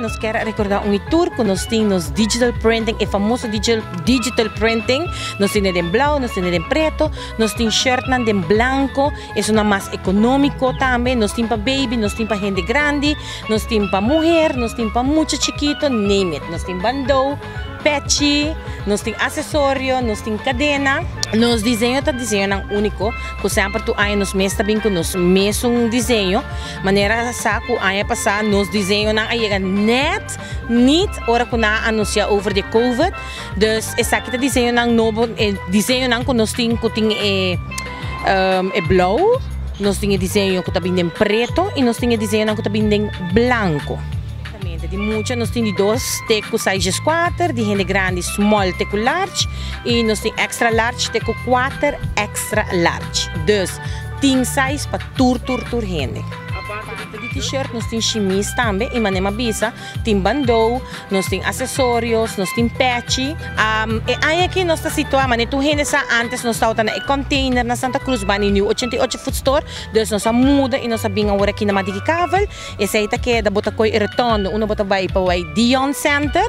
nos kier a recorda un y tur cu nos tin nos digital printing, e famoso digital printing. Nos tin den blauw, nos tin den preto, nos tin shirtnan den blanco, esunnan mas economico tambe. Nos tin pa baby, nos tin pa hende grandi, nos tin pa muher, nos tin pa mucha chikito, name it. Nos tin bandou, pechi, nos tin accesorio, nos tin cadena. Nos diseño ta diseñonan unico, cu semper tur aña nos mes ta bin cu nos mesun diseño. Manera sa cu aña pasa nos diseñonan a yega net niet ora cu nan a anuncia over di covid. Dus esaki ta diseñonan nobo, e diseñonan cu nos tin cu tin e e blauw, nos tin e diseño cu ta bin den preto y nos tin e diseñonan cu ta bin den blanco. Di mucha nos tin di dos te cu size kuater, di hende grandi small te cu large y nos tin extra large te cu kuater extra large. Dus tin size pa tur tur tur hende. Aparte di t-shirt nos tin shimis tambe y manera mi a bisa tin bandou, nos tin accesorios, nos tin pechi. E aña aki nos ta situa manera tur hende sa antes nos tabata na e container na Santa Cruz bani New 88 Food Store, dus nos a muda y nos a bin awor aki na Madiki Kavel. Esei ta keda bo ta koi e rotonde unda bo ta bai pa bai Dion Center.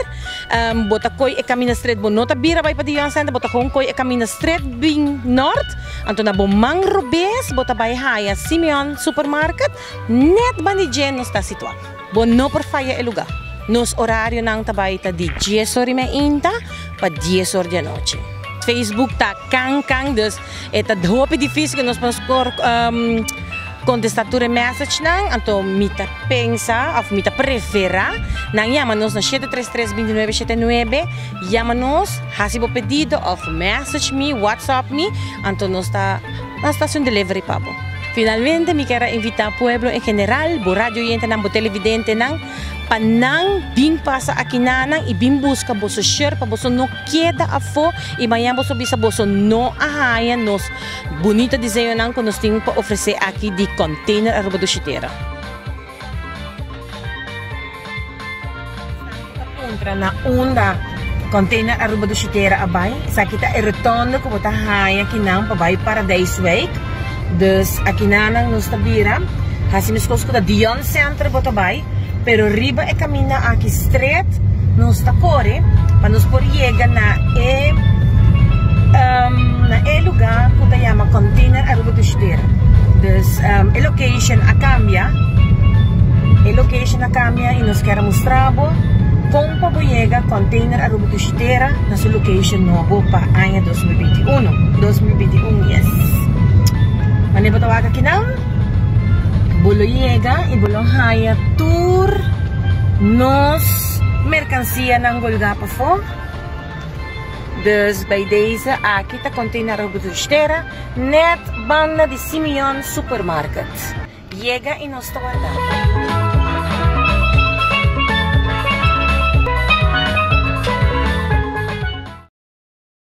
Bo ta koi e kaminda stret, bo no ta bira bai pa Dion Center, bo ta gewoon koi e kaminda stret bin nort. Anto na bo man robes bo ta bai haya Simeon Supermarket, net banda dje nos ta situa. Bo no por faya e luga. Nos orarionan ta bai ta di dies or i meinta pa dies or di anochi. Facebook ta kan kan, dus e ta hopi dificil ku nos por skor kontesta tur e messagenan, anto mi ta pensa of mi ta prefera nan yama nos na shete tres tres binti nuebe shete nuebe, yama nos, hasi bo pedido of message mi, whatsapp mi, anto nos ta nos ta hasi un delivery pa bo. Finalmente mi kier a invita pueblo en general, bo radio oyentenan, bo televidentenan, pa nan bin pasa akinanan y bin busca boso shirt pa boso no keda afo y mañana boso bisa boso no a haya nos bunita diseñonan cu nos tin pa ofrece aki di Container Aruba Dushi Tera. Ta puntra na unda Container Aruba Dushi Tera a bay. Esaki ta e rotonde cu bo ta haya akinan pa bay Paradijswijk. Dus akinanan nos ta bira haci mescos cu ta Dion Center bo ta bay, pero riba e caminda aki stret nos ta core pa nos por yega na e na e lugar cu ta yama Container Aruba Dushi Tera. Dus e location a cambia, e location a cambia y nos kier a mustra bo con pa bo yega Container Aruba Dushi Tera na su location nobo pa aña 2021, 2021 yes. Wanneer bo ta wak akinan bo lo yega y bo lo haya tur nos mercancianan golga pafo. Dus bij deze aki ta Container Aruba Dushi Tera net banda di Simeon Supermarket. Yega y nos ta warda bo.